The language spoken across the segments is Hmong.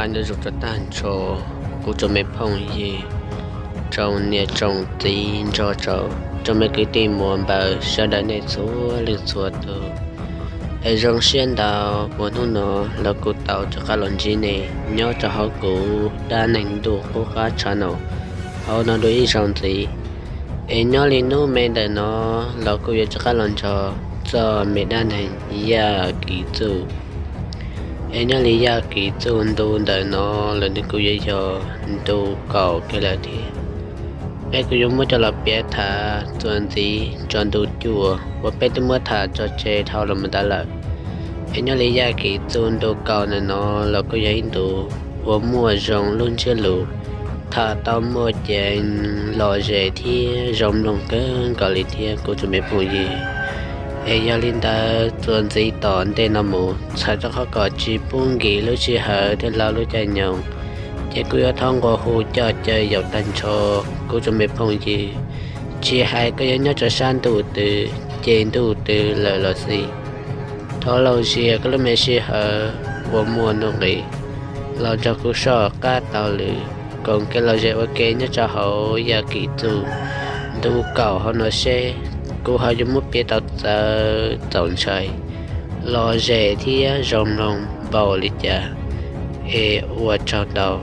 Nyob zoo rau tag nrho kuv tsoom me phooj ywg, tsoom niam tsoom txiv nrog rau tsoom me kwv tij muam npawg sawv daws nej txhua leej txhua tus. Es zoo siab ntau uas hnub no los kuv tau rov qab los ntsib nej nyob rau hauv kuv dab neeg ntuj qub qab channel hauv no dua ib zaug ntxiv. Es nyob li hnub me ntawm no los kuj yuav rov qab los nrog txog me dab neeg Yaj Kim Txuj. Es nyob li Yaj Kim Txuj ntu ntawm no los nws kuj yuav yog ntu kaum kiag lawm thiab. Peb kuj yuav muab coj los piav tham txuas ntxiv txog ntu cuaj uas peb twb muab tham tso tseg dhau los mus ntawd lawm. Es nyob li Yaj Kim Txuj ntu kaum ntawm no los kuj yog ib ntu uas muaj zoo lub ntsiab lus, tham tau muaj ceev lom zem thiab zoo mloog kawg nkaus li thiab kuv tsoom me phooj ywg. Es yog li ntawd txuas ntxiv tom ntej no mus txhawm rau qhov kom tsis pub nkim lub sij hawm thiab lawv lub caij nyoog, ces kuv yuav thov nqua hu coj caw yaum tag nrho kuv tsoom me phooj ywg, tsis hais koj yuav nyob rau sab ntuj twg ces ntuj twg lawm los xij, thov laus zias koj lub me sij hawm uas muaj nuj nqis los nrog kuv soj qab taug lw koom kev lom zem ua ke nyob rau hauv Yaj Kim Txuj ntu kaum hauv no seb kuv ho yuav muab piav tau txawv txaus ntshai, lom zem thiab zoo mloog npaum li cas. Es ua tsaug ntau.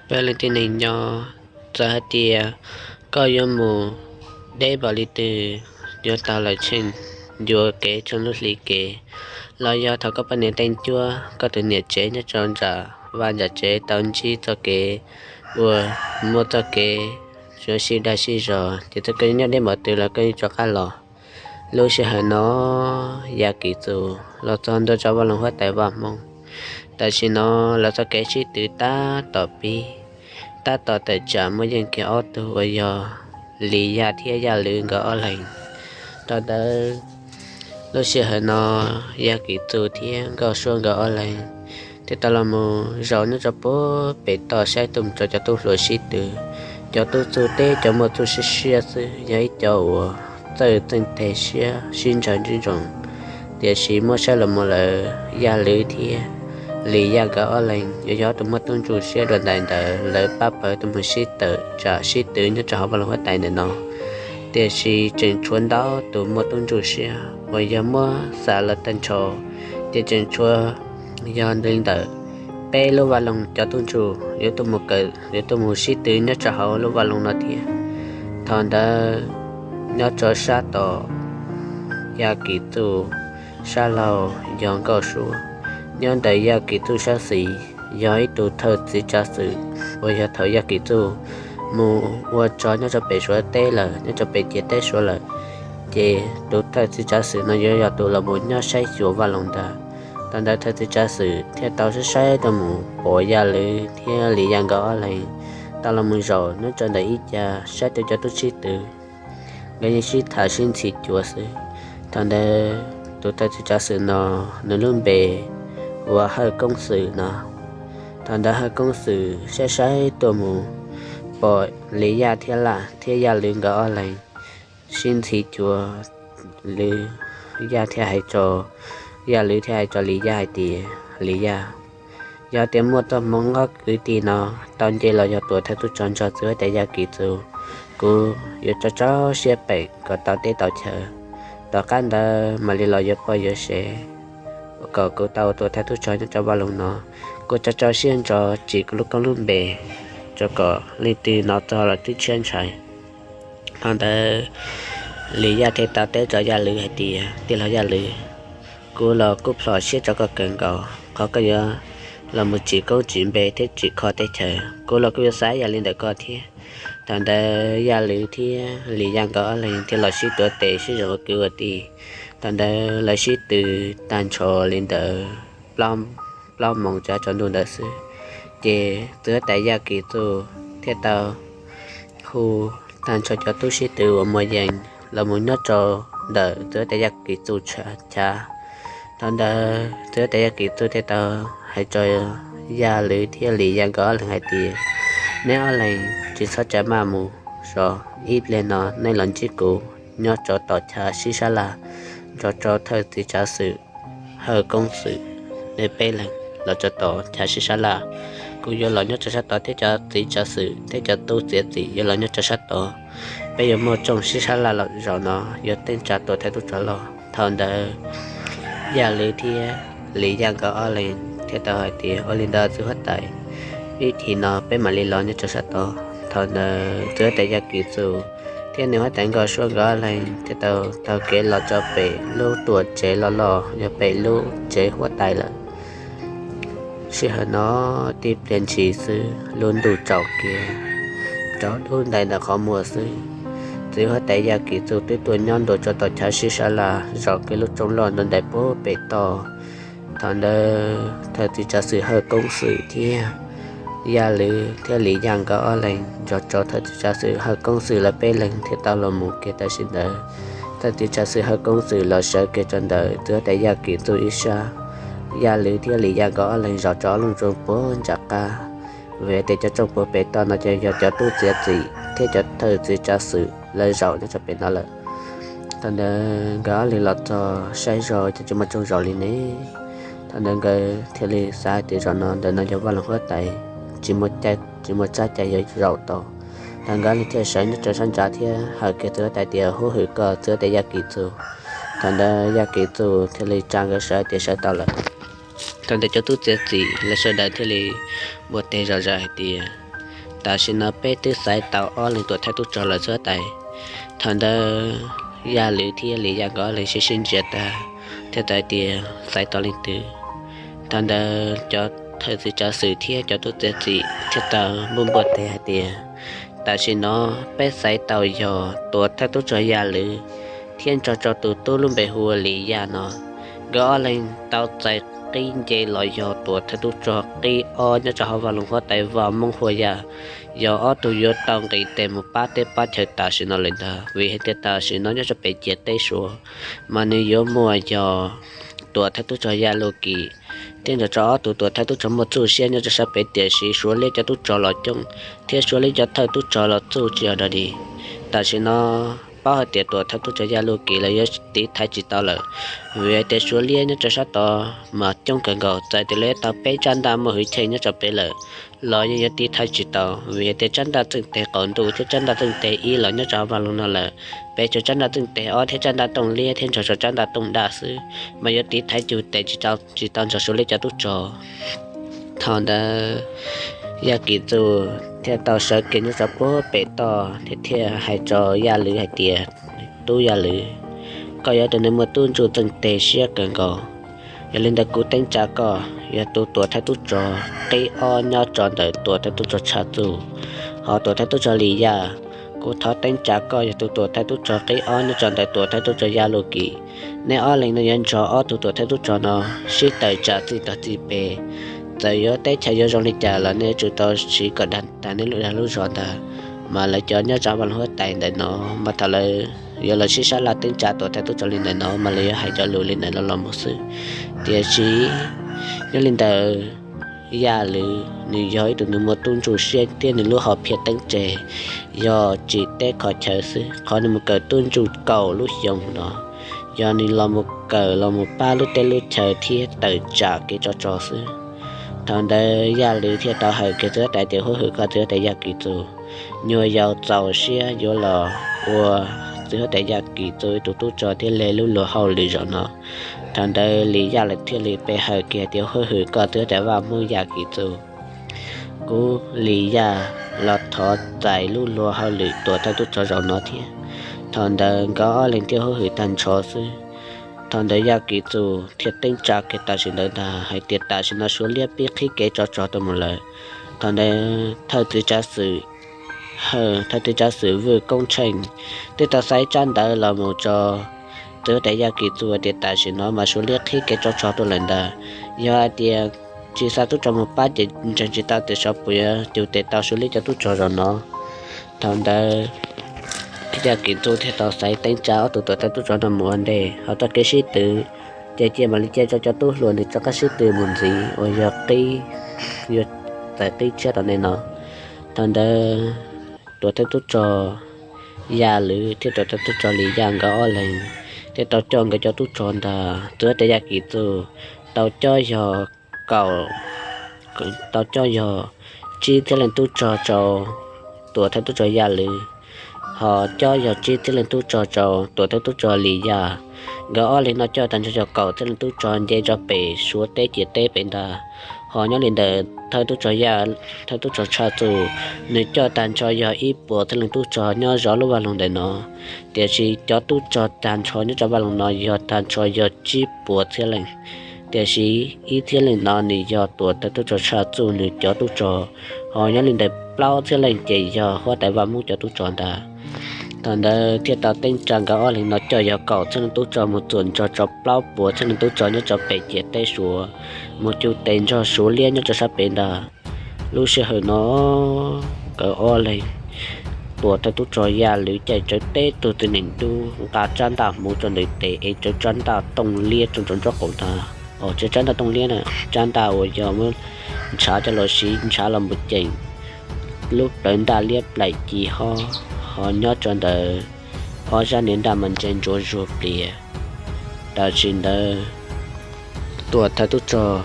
Peb leej tib neeg nyob, txawm hais tias koj yuav mus deb npaum li twg, yuav tau lawm tsheej yuam kev tsheej lub hli kev, los yog thaum koj poj niam teej cuab koj tus niam tsev nyob rau nram vaj nram tsev tau ntsib txoj kev uas muaj txoj kev sib dag sib zog, ces txawm koj yuav nyob deb npaum twg los koj yeej rov qab los. Lub sij hawm no Yaj Kim Txuj los txog ntua rau vaj loog huab tais vaj Hmoob. Tam sim no lawv txoj kev sib tw tab tom pib, tab tom tawm tsam muaj yeej kiag ob tug uas yog Lis Yaj thiab Yaj Lwm nkawd ob leeg. Thaum ntawd lub sij hawm no Yaj Kim Txuj thiab Nkauj Suab nkawd ob leeg thiaj tau los mus zaum nyob rau puag pem toj saib tuaj mus rau cov tub hluas sib tw. Cov tub txuj teb cov muaj txuj siab siab xwb, yog ib cov uas txawj txeej teg siab sib ntsawg ntsib ntsoov. Tiam sis muab saib los mus lawm Yaj Lwm thiab Lis Yaj nkawd ob leeg yuav yog ob tug muaj tub ntsuj siab dua ntais ntawd lawv pab pawg tuaj mus sib tawm tsam sib tw nyob rau hauv vaj loog huab tais ntawm no. Tiam sis tseem tshuav ntau tus muaj tub ntsuj siab uas yog muab xam los tag nrho, ces tseem tshuav yog li ntawm peb lub vaj loog cov tub ntsuj yuav tuaj mus kawm, yuav tuaj mus sib tw nyob rau hauv lub vaj loog no thiab. Thaum ntawd nyob rau sab tom Yaj Kim Txuj sab laug yog Nkauj Suab, nyob ntawm Yaj Kim Txuj sab xis yog ib tug thawj txiv tsav xwm uas yog thaum Yaj Kim Txuj mus ua tsov nyob rau pem Suav teb lawm, nyob rau pem ciam teb Suav lawm, ces tus thawj txiv tsav xwm no yuav yog tus los mus nyob saib xyuas vaj loog ntawd. Thaum ntawd thawj txiv tsav xwm thiaj tau saib saib tuaj mus pom Yaj Lwm thiab Lis Yaj nkawd ob leeg tau los mus zaum nyob rau ntawm ib ca saib rau cov tub sib tw, nkawd yeej sib tham sib ntxhi cuav xwb. Thaum ntawd tus thawj txiv tsav xwm no nws lub npe ua Hawj Koob Xwm no. Thaum ntawd Hawj Koob Xwm saib saib tuaj mus pom Lis Yaj thiab Laj thiab Yaj Lwm nkawd ob leeg sib ntxhi cuav, Lis Yaj thiaj hais rau, Yaj Lwm thiaj hais rau Lis Yaj hais tias, Lis Yaj, yog tias muaj txoj hmoov ob kwv tij no tau nce los yog tus thawj tub rog nrog txiv huab tais Yaj Kim Txuj, kuv yuav rau rau siab peem kom tau teb tau chaw, tom qab ntawd mam li los yuav poj yuav sev, kom kuv tau ua tus thawj tub rog nyob rau vaj loog no. Kuv rau rau siab ntso tsim kuv lub koob lub npe, rau kom leej twg hnov txog los twb tshiab ntshai. Thaum ntawd Lis Yaj thiaj tau teb rau Yaj Lwm hais tias, Tij laug Yaj Lwm, kuv los kuj plhom siab rau koj kawg nkaus qhov koj yuav los mus tsim koob tsim npe thiab tsim kho teb chaws. Kuv los kuj yuav xav ib yam li ntawm koj thiab. Thaum ntawd Yaj Lwm thiab Lis Yaj nkawd ob leeg thiaj los sib tuav tes sib zog ua kwv ua tij. Thaum ntawd lawv sib tw tag nrho li ntawd plaub moos tsav tsaus ntuj ntawd xwb, ces txiv huab tais Yaj Kim Txuj thiaj tau hu tag nrho cov tub sib tw uas muaj yeej los mus nyob rau ntawm txiv huab tais Yaj Kim Txuj chav. Thaum ntawd txiv huab tais Yaj Kim Txuj thiaj tau hais rau Yaj Lwm thiab Lis Yaj nkawd ob leeg hais tias, Neb ob leeg tsis txhob tsav maj mus so, ib pliag no nej los ntsib kuv nyob rau tom chav sib sab laj nrog rau thawj txiv tsav xwm Hawj Koob Xwm. nej peb leeg los rau tom chav sib sab laj. Kuv yuav los nyob rau sab tod thiab cov txiv tsav xwm thiab cov tub txiav txim yuav los nyob rau sab tod. Peb yuav muaj rooj sib sab laj los zaum no yuav teeb tsa tua thawj tub rog loj. Thaum ntawd Yaj Lwm thiab Lis Yaj nkawd ob leeg thiaj tau hais tias, ua li ntawd txiv huab tais, ib chim no peb mam li los nyob rau sab tod. Thaum ntawd txiv huab tais Yaj Kim Txuj thiab nws huab tais Nkauj Suab nkawd ob leeg thiaj tau taug kev los rau pem lub tuam tsev loj loj, yog pem lub tsev huab tais lawm. Sij hawm no tib pliag ntshis xwb lub ntuj tsaus kiag, rov dub ntais ntawm qhov muag xwb. Txiv huab tais Yaj Kim Txuj twb tuaj nyob ntua rau tom chav sib sab laj zaum kiag lub rooj loj ntu ntais puag pem toj. Thaum ntawd thawj txiv tsav xwm Hawj Koob Xwm thiab Yaj Lwm thiab Lis Yaj nkawd ob leeg nrog rau thawj txiv tsav xwm Hawj Koob Xwm lawv peb leeg thiaj tau los mus kiag tam sim ntawd. Thawj txiv tsav xwm Hawj Koob Xwm los sawv kiag rau ntawm txiv huab tais Yaj Kim Txuj ib sab, Yaj Lwm thiab Lis Yaj nkawd ob leeg zaum rau ob lub rooj puag nram qab. Vim tias cov rooj puag pem toj no ces yog cov tub txiav txim thiab cov thawj txiv tsav xwm lawv zaum nyob rau pem no lawm. Thaum ntawd nkawd ob leeg los txog saib zoj ces tsis muaj rooj zaum li ne. Thaum ntawd nkawd thiaj li xav hais tias zaum no ntawm no yog Vaj Loog huab tais tsis muaj tsab cai yuav zaum tau. Thaum nkawd ob leeg thiaj sawv nyob rau sab nrad thiab hawm kiag txiv huab tais tias, huab hwm koj txiv huab tais Yaj Kim Txuj. Thaum ntawd Yaj Kim Txuj thiaj li tsa nkawd sawv tias sawv tau lawm. Thaum ntawd cov tub txiav txim lawv sawv daws thiaj li npuaj teg zom zaws hais tias, tam sim no peb twb xaiv tau ob leeg tuam thawj tub rog lawm txiv huab tais. Thaum ntawd Yaj Lwm thiab Lis Yaj nkawd ob leeg sib sib ntsia tag thiaj tau hais tias xaiv tau leej twg. Thaum ntawd cov thawj txiv tsav xwm thiab cov tub txiav txim thiaj tau npuaj npuaj teg hais tias, tam sim no peb xaiv tau yog tuam thawj tub rog Yaj Lwm thiab nrog rau tus tub lub npe hu ua Lis Yaj no, nkawd ob leeg tau txais qib nce los yog tuam thawj tub rog qib ob nyob rau hauv Vaj Loog huab tais Vaj Moob Huaj Yaj. Yog ob tug yuav tau nqis tes mus pab teb pab chaw tam sim no lawm ntag, vim hais tias tam sim no nyob rau pem ciam teb Suav mas nws yuav muaj yog tuam thawj tub rog Yaj Luj Kim thiab nrog rau ob tug tuam thawj tub rog muaj txuj siab nyob rau sab pem, tiam sis Suav liab cov tub rog los coob thiab Suav liab cov thawj tub rog los txuj tsis yog dog dig. Tam sim no paub hais tias tuam thawj tub rog Yaj Luj Kim lawv yuav tiv thaiv tsis tau lawm, vim hais tias Suav liab nyob rau sab tod mas coob kawg nkaus, txawm tias lawv tau peb tsab ntaj muaj hwj chim nyob rau pem lawm los yeej yuav tiv thaiv tsis tau, vim hais tias tsab ntaj txeej teg qaum ntuj thiab tsab ntaj txeej teg ib los nyob rau Vaj Loog no lawm, peb cov tsab ntaj txeej teg ob thiab tsab ntaj tooj liab thiab nrog rau tsab ntaj tooj daj xwb mas yuav tiv thaiv cug tes tsis tau nrog Suav liab cov tub rog. Thaum ntawd Yaj Kim Txuj thiaj tau sawv kiag nyob rau puag pem toj thiab thiaj hais rau Yaj Lwm hais tias, tub Yaj Lwm, koj yog tus neeg muaj tub ntsuj txeej teg siab kawg nkaus. Yog li ntawd kuv teeb tsa koj yog tus tuam thawj tub rog qib ob nyob rau ntawm tuam thawj tub rog Tshav Txuj, ho tuam thawj tub rog Lis Yaj, kuv thov teeb tsa koj yog tus tuam thawj tub rog qib ob nyob rau ntawm tuam thawj tub rog Yaj Luj Kim. Neb ob leeg no yuav nrog ob tug tuam thawj tub rog no sib tawm tsam txij tog txij pem. Txawm yuav teb chaws yuav zoo li cas los nej yuav tsum tau siv kom dag tas nej lub dag lub zog ntag. Mas lawv cov nyob rau Vaj Loog huab tais ntawm no mas thaum lawv yuav los sib sab laj teeb tsa tuam thawj tub rog li ntawm no mas lawv yuav hais cov lus li ntawm no los mus xwb. Tiam sis nyob li ntawd Yaj Lwm nws yog ib tug nws muaj tub ntsuj siab thiab nws lub hom phiaj teeb tseg yog tsim teb kho chaw xwb, qhov nws mus kawm tub ntsuj kaum lub xyoo no yog nws los mus kawm los mus pab lub teb lub chaw thiab tawm tsam kev tsov rog xwb. Thaum ntawd Yaj Lwm thiaj tau hawm kiag txiv huab tais tias, huab hwm koj txiv huab tais Yaj Kim Txuj, nyuam yaus txaus siab yuav los ua txiv huab tais Yaj Kim Txuj ib tug tub rog thiab leg lub luag hauj lwm zaum no. Thaum ntawd Lis Yaj lawv thiaj li pe hawm kiag tias, huab hwm koj txiv huab tais Vaj Hmoob Yaj Kim Txuj, kuv Lis Yaj los thov txais lub luag hauj lwm tuam thawj tub rog zaum no thiab. Thaum ntawd nkawd ob leeg thiaj huab hwm tag nrho xwb. Thaum ntawd Yaj Kim Txuj thiaj teeb tsa kiag tam sim ntawd ntag hais tias tam sim no Suav liab pib qhib kev tsov rog tuaj mus lawm. Thaum ntawd thawj txiv tsav xwm, thawj txiv tsav xwm Vwj Koob Tsheej twb tau xa ib tsab ntawv los mus rau txiv huab tais Yaj Kim Txuj tias tam sim no mas Suav liab qhib kev tsov rog tuaj lawm ntag. Yog hais tias tsis xa tub rog mus pab ces ntseeg tsis tau tias xyov puas yuav cug tes tau Suav liab cov tub rog zaum no. Thaum ntawd Yaj Kim Txuj thiaj tau xaiv teeb tsa ob tug tuam thawj tub rog no mus ua ntej, ho txoj kev sib tw ces cia mam li cia rau cov tub hluas nws rov qab sib tw mus ntxiv uas yog qib, yuav txais qib tshiab tom ntej no. Thaum ntawd tuam thawj tub rog Yaj Lwm thiab tuam thawj tub rog Lis Yaj nkawd ob leeg thiaj tau coj nkawd cov tub rog ntag, txiv huab tais Yaj Kim Txuj tau cob yog kaum, tau cob yog tsib txhiab leej tub rog rau tuam thawj tub rog Yaj Lwm, ho cob yog tsib txhiab leej tub rog rau tuam thawj tub rog Lis Yaj. Nkawd ob leeg no coj tag nrho yog kaum txhiab leej tub rog nce rau pem Suav teb ciam teb pem ntag. Ho nyob li ntawm thawj tub rog Yaj, thawj tub rog Tshaj Txuj, nws coj tag nrho yog ib puas txhiab leej tub rog nyob zov lub vaj loog ntawm no. Tiam sis cov tub rog tag nrho nyob rau vaj loog no yog tag nrho yog tsib puas txhiab leej. Tiam sis ib txhiab leej no nws yog tuam thawj tub rog Tshaj Txuj nws cov tub rog, ho nyob li ntawm plaub txhiab leej ces yog huab tais Vaj Hmoob cov tub rog ntag. Thaum ntawd thiaj tau teeb tsa nkawd ob leeg no coj yog kaum txhiab leej tub rog mus txuam nrog rau plaub puas txhiab leej tub rog nyob rau pem ciam teb Suav, mus cug tes nrog Suav liab nyob rau sab pem ntag. Lub sij hawm no nkawd ob leeg, tuam thawj tub rog Yaj Lwm caij tsawv teb tug txiv neej dub nqa tsab ntaj hmuv rau ntawm tes es tsawv tsab ntaj tooj liab rau nraum nraub qaum ntag. Os, tsis yog tsab ntaj tooj liab na, tsab ntaj uas yog muab ntshav coj los siv ntshav los mus ceem lub plawv ntaj liab plaim ci hob, ho nyob rau ntawm ob sab niag ntaj mas ntse ntsuav zuag plias. Tam sim ntawd tuam thawj tub rog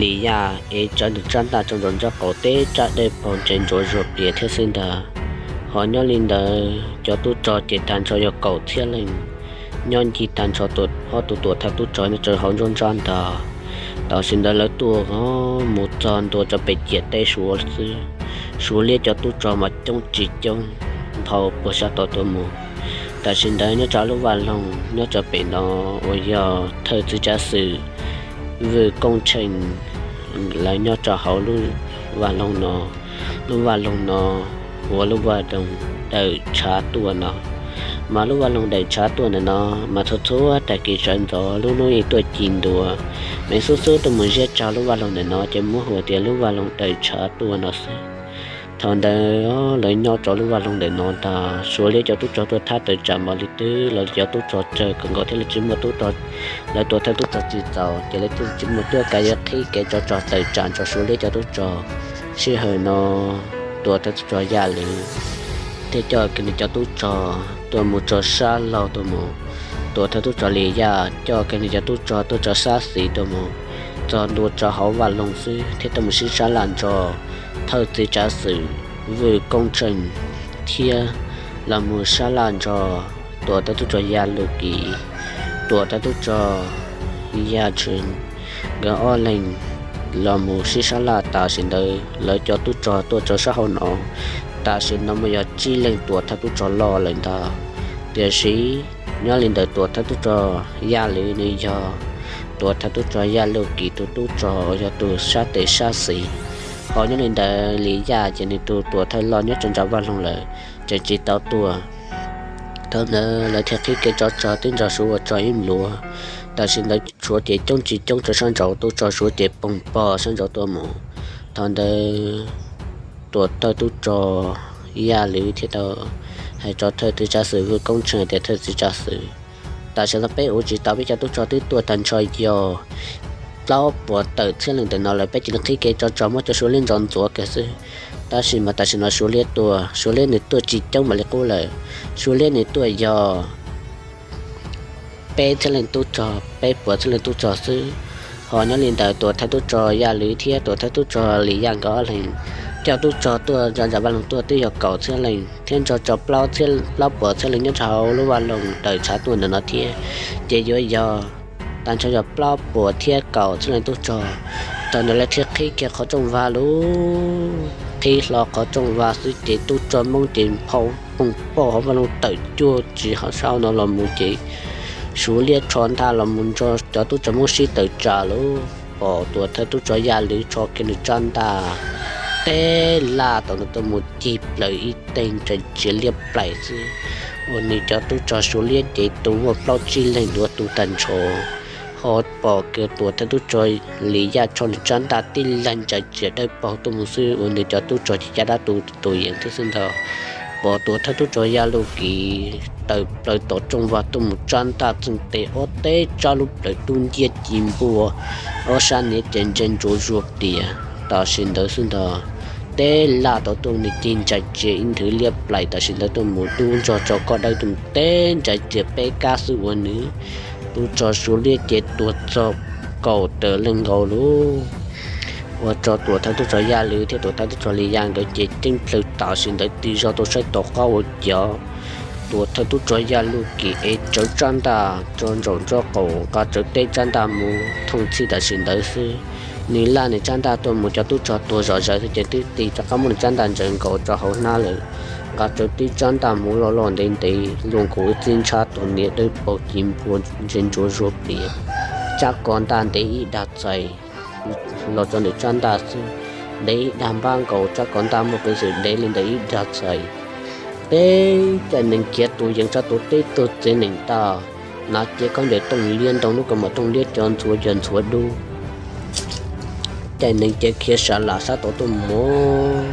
Lis Yaj ev tsawv nws tsab ntaj rau nraum nraub qaum teb tsab dawb paug ntse ntsuav zuag plias thiab xwb ntag. Ho nyob li ntawd cov tub rog ces tag nrho yog kaum txhiab leej, nyob ncig tag nrho ob tug tuam thawj tub rog nyob rau hauv nruab nrab ntag. Tam sim ntawd lawv tuaj mus txog ntua rau pem ciam teb Suav xwb, Suav liab cov tub rog mas coob tsis coob, nphau puag sab tod tuaj mus. Tam sim ntawd nyob rau lub vaj loog nyob rau pem no uas yog thawj txiv tsav xwm Vwj Koob Tsheej, lawv nyob rau hauv lub vaj loog no. Lub vaj loog no ua lub vaj loog Dawm Tshav Tuaj no. Mas lub vaj loog Dawm Tshav Tuaj ntawm no mas txhua txhua tag kis sawv ntxov lub hnub ib tuaj ci ntua, neeg xub xub tuaj mus ziab rau lub vaj loog ntawm no ces muab hu tias lub vaj loog Dawm Tshav Tuaj no xwb. Thaum ntawd lawv nyob rau lub vaj loog ntawm no ntag, Suav liab cov tub rog tuaj thab tawm tsam npaum li twg los cov tub rog tsawg kawg nkaus thiab lawv tsis muaj tub rog, lawv tuam thawj tub rog tsis txaus ces lawv thiaj tsis muaj tub rog yuav qhib kev tsov rog tawm tsam rau Suav liab cov tub rog. Sij hawm no tuam thawj tub rog Yaj Lwm thiaj coj kiag nws cov tub rog tuaj mus rau sab laug tuaj mus. Tuam thawj tub rog Lis Yaj coj kiag nws cov tub rog tuaj rau sab xis tuaj mus, txog ntua rau hauv vaj loog xwb thiab tuaj mus sib sab laj nrog thawj txiv tsav xwm Vwj Koob Tsheej thiab los mus sab laj nrog tuam thawj tub rog Yaj Luj Kis, tuam thawj tub rog Yaj Tshwm, nkawd ob leeg los mus sib sab laj. Tam sim ntawd lawv cov tub rog tuaj rau sab hauv no, tam sim no mas yog tsib leeg tuam thawj tub rog loj lawm ntag. Tiam sis nyob li ntawm tuam thawj tub rog Yaj Lwm nws yog tuam thawj tub rog Yaj Luj Kis tus tub rog yog tus sab tes sab xis, ho nyob li ntawd Lis Yaj ces nws tus tuam thawj loj nyob rau nram vaj loog lawm, tseem tsis tau tuaj. Thaum ntawd lawv thiaj qhib kev tsov rog twb nrog Suav ua rog ib npluav. Tam sim ntawd Suav ces coob tsis coob rau sab nraud, tub rog Suav ces poog pog sab nraud tuaj mus. Thaum ntawd tuam thawj tub rog Yaj Lwm thiaj tau hais rau thawj txiv tsav xwm Vwj Koob Tsheej tias, thawj txiv tsav xwm, tam sim no peb ua tsis tau, peb cov tub rog twb tuaj tag nrho yog plaub puas tawm txhiab leej ntawm no lawm, peb cia li qhib kev tsov rog muab cov Suav liab ntso ntxuav kiag xwb. Tab sis mas tam sim no Suav liab tuaj, Suav liab nws tuaj tsis coob mam li qub lawm. Suav liab nws tuaj yog peb txhiab leej tub rog, peb puas txhiab leej tub rog xwb. Ho nyob li ntawd tuam thawj tub rog Yaj Lwm thiab tuam thawj tub rog Lis Yaj nkawd ob leeg coj tub rog tuaj nram vaj loog tuaj twb yog kaum txhiab leej thiab nrog rau plaub puas txhiab leej nyob rau hauv lub vaj loog Dawm Tshav Tuaj ntawm no thiab, ces yuav yog tag nrho yog plaub puas thiab kaum txhiab leej tub rog. Thaum ntawd lawv thiaj qhib kiag qhov rooj vag lub, qhib hlo qhov rooj vag xwb ces tub rog Hmoob ces nphau poog poj hauv vaj loog tawm cuag tsis hauv sab no los mus ces Suav liab rho ntaj los mus nrog cov tub rog Hmoob sib tawm tsam lawm. Pom tuam thawj tub rog Yaj Lwm rho kiag nws rab ntaj teb laj tau nws tuaj mus cig plaws ib teg ntsa tsiav liab plaim xwb, ua nws cov tub rog Suav liab ces tus muaj plaub tsib leeg duav tu tag nrho. Ho pom kiag tuam thawj tub rog Lis Yaj rho nws rab ntaj tib lag ntsa tsiav dawb paug tuaj mus xwb, ua nws cov tub rog ces caj dab tu tus yees thiab xwb ntag. Pom tuam thawj tub rog Yaj Luj Kis tawm plaws tom rooj vag tuaj mus rab ntaj txeeg tes ob teb tsab lub plawv dub nciab ci npua, ob sab niag ces ntse ntsuav zuag plias. Tam sim ntawd xwb ntag, teb laj tau tuaj nws cig ntsa tsiav ib nthwv liab plaim tam sim ntawd tuaj mus dub nrog rau kob dawb tuaj mus teb ntsa tsiav peb kab xwb, ua nws tub rog Suav liab ces tuag txog kaum tawm leej nkaus lauj. Ua rau tuam thawj tub rog Yaj Lwm thiab tuam thawj tub rog Lis Yaj nkawd ces ceeb plawg tam sim ntawd tig zog tuaj saib tom qab ua cas tuam thawj tub rog Yaj Luj Kim ev tsawv tsab ntaj tso ntsaum nraub qaum nqa tsawv teb tsab ntaj mus thooj txhij tam sim ntawd xwb. Nws laj nws tsab ntaj tuaj mus cov tub rog tuag zom zaws xwb ces twb tig rov qab muab nws tsab ntaj ntsaws nkaus rau hauv hnab lawm. Nqa tsawv teb tsab ntaj mus loj loj ntev ntev luaj nkaus txij ntshab tus niam dawb paug ci npua ntse ntsuav zuag plias. Tsab ko ntaj ntev ib dag txais los rau ntawm tsab ntaj xwb, ntev ib dag npab nkaus tsab ko ntaj muaj peev xwm ntev li ntawm ib dag txais. Teb caj nees khiav tus yees sab tus teb tug txiv nees tag, hnav cev khaub ncaws tooj liab ntoo lub kaus mom tooj liab cov ntxhuav yog ntxhuav dub. Caj nees ces khiav sav lam sab tod tuaj mus.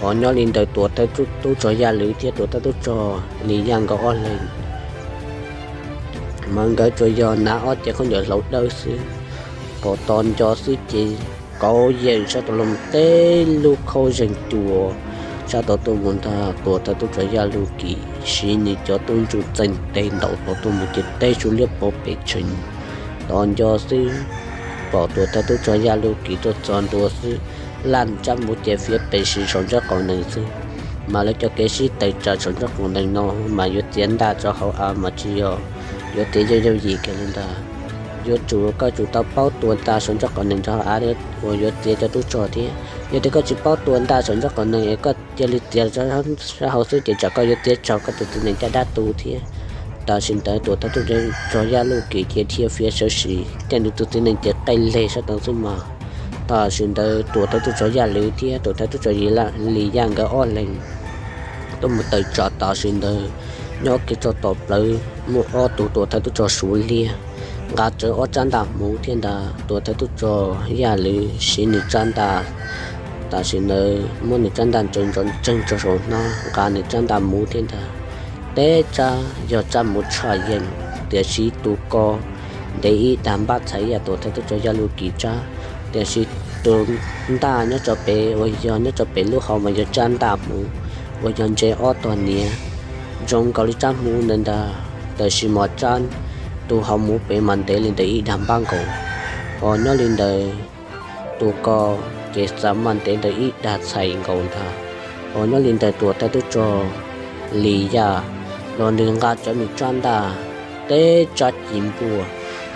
Hos nyob li ntawm tuam thawj tub rog Yaj Lwm thiab tuam thawj tub rog Lis Yaj nkawd ob leeg mas nkawd tsuas yog hnav ob cev khaub ncaws hlau dawb xwb, pom tos nco xwb ces kauv yees sab tod los teb lub khaub zeeg cua sab tod tuaj mus ntag. Tuam thawj tub rog Yaj Luj Kim siv nws cov tub ntsuj txeeg tes ntaus tod tuaj mus ces teb suab liab pov pes tsees. Tos nco xwb, pom tuam thawj tub rog Yaj Luj Kim tuaj txog ntua xwb, laj tsab mus ces fiav pes sis saum nraub qaum nees xwb. Mas lawv cov kev sib tawm tsam saum nraub qaum nees no mas yuav txiav ntaj rau hauv av mas tsis yog yuav txiav yooj yooj yim kiag li ntag. Yuav tsum koj tsum tau paub tua ntaj saum nraub qaum nees rau hauv av uas yuav txiav cov tub rog thiab. Yog tias koj tsis paub tua ntaj saum nraub qaum nees es koj cia li txiav rau sab hauv xwb ces tsam koj yuav txiav raug koj tus txiv nees caj dab tu thiab. Tam sim ntawd tuam thawj tub rog Yaj Luj Kim ces dhia fiav sawv sim caij nws tus txiv nees ces qaij leg sab tod xwb mas. Tam sim ntawd tuam thawj tub rog Yaj Lwm thiab tuam thawj tub rog Lis Yaj nkawd ob leeg tuaj mus tawm tsam tam sim ntawd nyob kiag txog tom plawv muaj ob tug tuam thawj tub rog Suav liab nqa tsawv ob tsab ntaj hmuv thiab ntag. Tuam thawj tub rog Yaj Lwm siv nws tsab ntaj, tam sim ntawd muab nws tsab ntaj ntsaws ntsoov ntseeg rau saum hnab nqa nws tsab ntaj hmuv thiab ntag. Teb tsab yog tsab hmuv tshaj yees, tiam sis tus ko ntev ib dag npab txhais yam tuam thawj tub rog Yaj Luj Kim tsab, tiam sis tus ntaj nyob rau pem uas yog nyob rau pem lub hau mas yog tsab ntaj hmuv uas yog ntse ob tog niav, zoo nkaus li tsab hmuv ntawd ntag. Tiam sis mas tsab tus hau hmuv pem mas ntev li ntawm ib dag npab nkaus. Hos nyob li ntawd tus ko ces xav mas ntev ntawm ib dag txhais nkaus ntag. Hos nyob li ntawd tuam thawj tub rog Lis Yaj los nws nqa tsawv nws tsab ntaj, teb tsab ci npua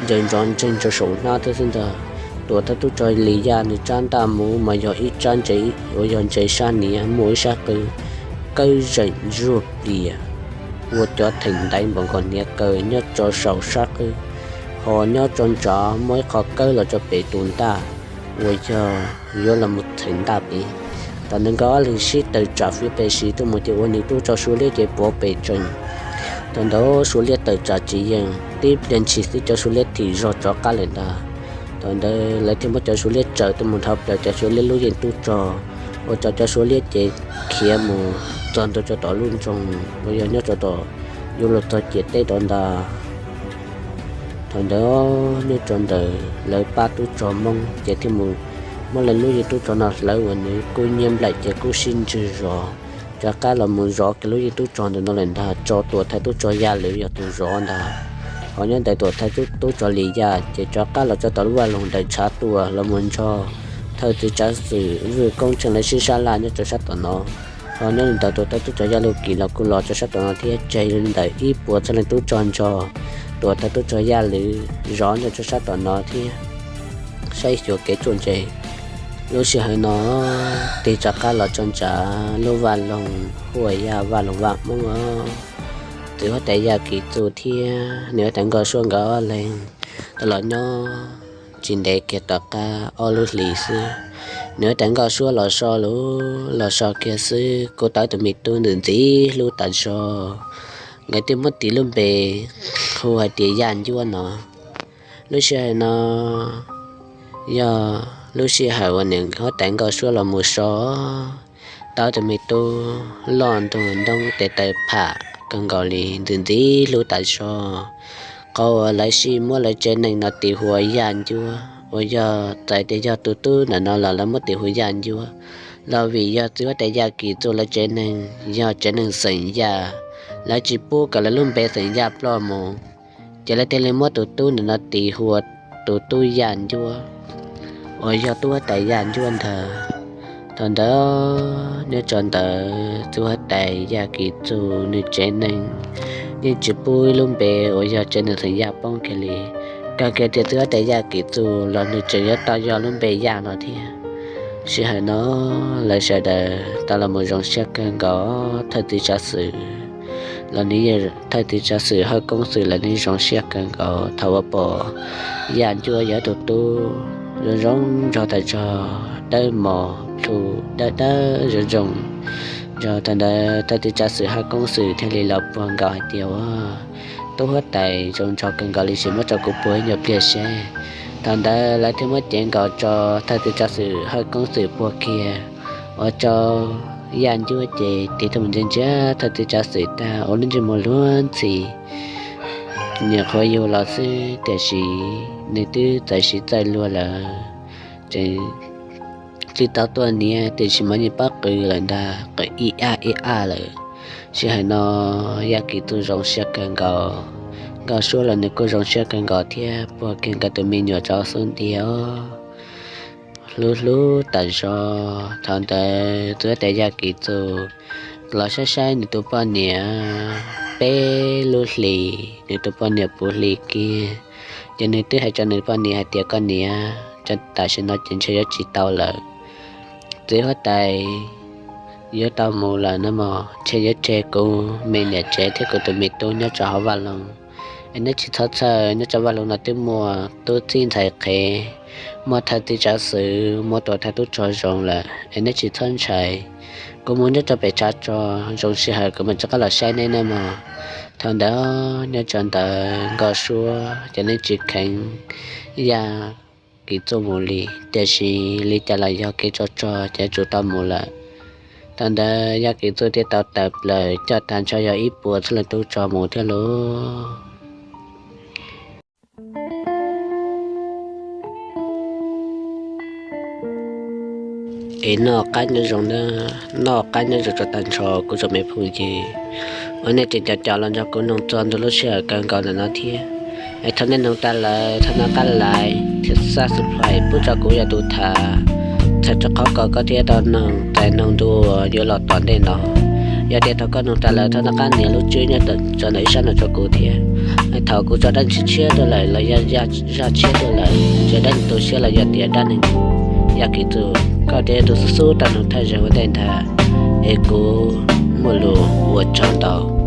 ntsaws ntsoov ntseeg rau saum hnab thiab xwb ntag. Tuam thawj tub rog Lis Yaj nws tsab ntaj hmuv mas yog ib tsab ntse uas yog ntse sab hniav muaj ib sab qwb kawb zeem zuag plias, ua cov theem ntaiv npaum nkaus hniav kaw nyob rau saum sab qwb. Hos nyob rau nrad muaj ib qho kawb los rau pem tus ntaj uas yog yuav los mus theem ntaj pem. Thaum ntawd nkawd ob leeg sib tawm tsam fiav pes sis tuaj mus ces ua nws tub rog Suav liab ces pov pes tsees. Thaum ntawd Suav liab tawm tsam tsis yeej, tib pliag ntshis xwb cov Suav liab thim zog rov qab lawm ntag. Thaum ntawd lawv thiaj muab cov Suav liab tsaws tuaj mus dhau plaws cov Suav liab lub yeej tub rog, ua rau cov Suav liab ces khiav mus txog ntua rau tom lub nroog uas yog nyob rau tom yuav luag txog ciam teb tod ntag. Thaum ntawd nyob rau ntawm lawv pab tub rog Hmoob ces thiaj mus muab lawv lub yeej tub rog no hlawv uas nws kub nyiab nplaim ces kub sib ntswg zos, rov qab los mus zov kiag lub yeej tub rog ntawm no lawm ntag rau tuam thawj tub rog Yaj Lwm yog tus zov ntag. Hos nyob ntawm tuam thawj tub rog Lis Yaj ces rov qab los rau tom lub vaj loog ntawm tshav tuaj los mus nrog thawj txiv tsav xwm Vwj Koob Tsheej lawv sib sab laj nyob rau sab tom no. Hos nyob li ntawm tuam thawj tub rog Yaj Luj Kim los kuj los rau sab tom no thiab tseg li ntawm ib puas txhiab leej tub rog nrog tuam thawj tub rog Yaj Lwm zov nyob rau sab tom no thiab. Saib xyuas kev tsuaj ntse. Lub sij hawm no tig rov qab los tso ntsav lub vaj loog Huaj Yaj, vaj loog Vaj Hmoob os. Txiv huab tais Yaj Kim Txuj thiab nws huab tais Nkauj Suab nkawd ob leeg tau los nyob tsis ntev kiag tom qab ob lub hlis xwb. Nws huab tais Nkauj Suab los so lawm, los so kiag xwb kuj tau tus me tub ntxim ntxim hlub tas zog, nkawd twb muab tis lub npe hu hais tias Yaj Ncuab no. Lub sij hawm no yog lub sij hawm uas nws huab tais Nkauj Suab los mus so, tau tus me tub loj ntuag ntoo tes taw pham kawg nkaus li ntxim ntxim hlub tas zog. Qhov uas lawv sib muab lawv tsev neeg no tis hu ua Yaj Ncuab uas yog txawm tias yog tus tub ntawm no los lawv muab tis hu Yaj Ncuab los vim yog txiv huab tais Yaj Kim Txuj lawv tsev neeg yog tsev neeg xeem Yaj, lawv tsis pub kom lawv lub npe xeem Yaj ploj mus, ces lawv thiaj li muab tus tub ntawm no tis hu ua tus tub Yaj Ncuab uas yog tub huab tais Yaj Ncuab ntag. Thaum ntawd nyob tso ntawd tub huab tais Yaj Kim Txuj nws tsev neeg yeej tsis pub ib lub npe uas yog tsev neeg xeem Yaj poob kiag li. Kawg kiag tias tub huab tais Yaj Kim Txuj los nws tseem yuav tau yog lub npe Yaj no thiab. Sij hawm no lawv sawv daws tau los mus zoo siab kawg nkaus, thawj txiv tsav xwm los nws, thawj txiv tsav xwm Hawj Koob Xwm lawv nws zoo siab kawg nkaus thaum uas pom Yaj Ncuab yog tus tub zoo zoo nraug tas zog, dawb mos plhu dawb dawb zoo zoo. Nraug thaum ntawd thawj txiv tsav xwm Hawj Koob Xwm thiaj li los puag nkaus hais tias, Ua, tub huab tais zoo nraug kawg nkaus li, sim muab rau kuv puag ib nyuag pliag seb. Thaum ntawd lawv thiaj muab cev nkaus tso, thawj txiv tsav xwm Hawj Koob Xwm puag kiag ua rau Yaj Ncuab ces tig tug mus ntsia ntsia thawj txiv tsav xwm tag ua lub ntsej muag luag ntxhi, nyuam qhuav yug los xwb tiam sis nws twb txawm siv txawj luag lawm, tseem tsis tau tuaj niam tiam sis mas yeej pob qw lawm ntag, qw ib a ib a lawm. Sij hawm no Yaj Kim Txuj zoo siab kawg nkaus, Nkauj Suab los nws kuj zoo siab kawg nkaus thiab, puag kiag nkawd tus me nyuam rau xub ntiag hlub hlub tas zog. Thaum ntawd tub huab tais Yaj Kim Txuj los saib saib nws tus poj niam peb lub hlis, nws tus poj niam puv hlis kiag, ces nws twb hais rau nws poj niam hais tias, Koj niam, tam sim no ces ntshe yuav tsis tau lawm. Txiv huab tais yuav tau mus lawm no mog, ntshe yuav tseg kuv me niam tsev thiab kuv tus me tub nyob rau hauv vaj loog. Es neb tsis txhob txhawj, nyob rau vaj loog no twb muaj tub txib ntxhais qhev, muaj thawj txiv tsav xwm, muaj tuam thawj tub rog zoo lawm, es neb tsis txhob ntshai. Kuv mus nyob rau pem tshav rog, zoo sij hawm kuv mam rov qab los saib neb nawb mog. Thaum ntawd nyob rau ntawd Nkauj Suab ces nws tsis kheev Yaj Kim Txuj mus li, tiam sis li cas los yog kev tsov rog ces yuav tsum tau mus lawm. Thaum ntawd Yaj Kim Txuj thiaj tau tawm plaws coj tag nrho yog ib puas txhiab leej tub rog mus thiab lauj. Es noj qab nyob zoo na, noj qab nyob zoo rau tag nrho kuv tsoom me phooj ywg uas nej tseem caum caum los nrog kuv mloog txog ntua lub sij hawm kawg nkaus ntawm no thiab. Es thaum nej mloog tas lawm thov nej qab like thiab subscribe pub rau kuv yog tus tham, txhawm rau qhov kom koj thiaj tau mloog txais mloog ntua yuav los tom ntej no. Yog tias thaum koj mloog tas lawm thov nej qab nias lub tswb nyob rau ntawm ib sab no rau kuv thiab. Thaum kuv tso dab neeg tshiab tuaj lawm los yog zaj tshiab tuaj lawm, tso dab neeg tu siab los yog tias dab neeg Yaj Kim Txuj, koj thiaj yog tus xub xub tau mloog thawj zaug ua ntej ntag. Es kuv muaj lus ua tsaug ntau.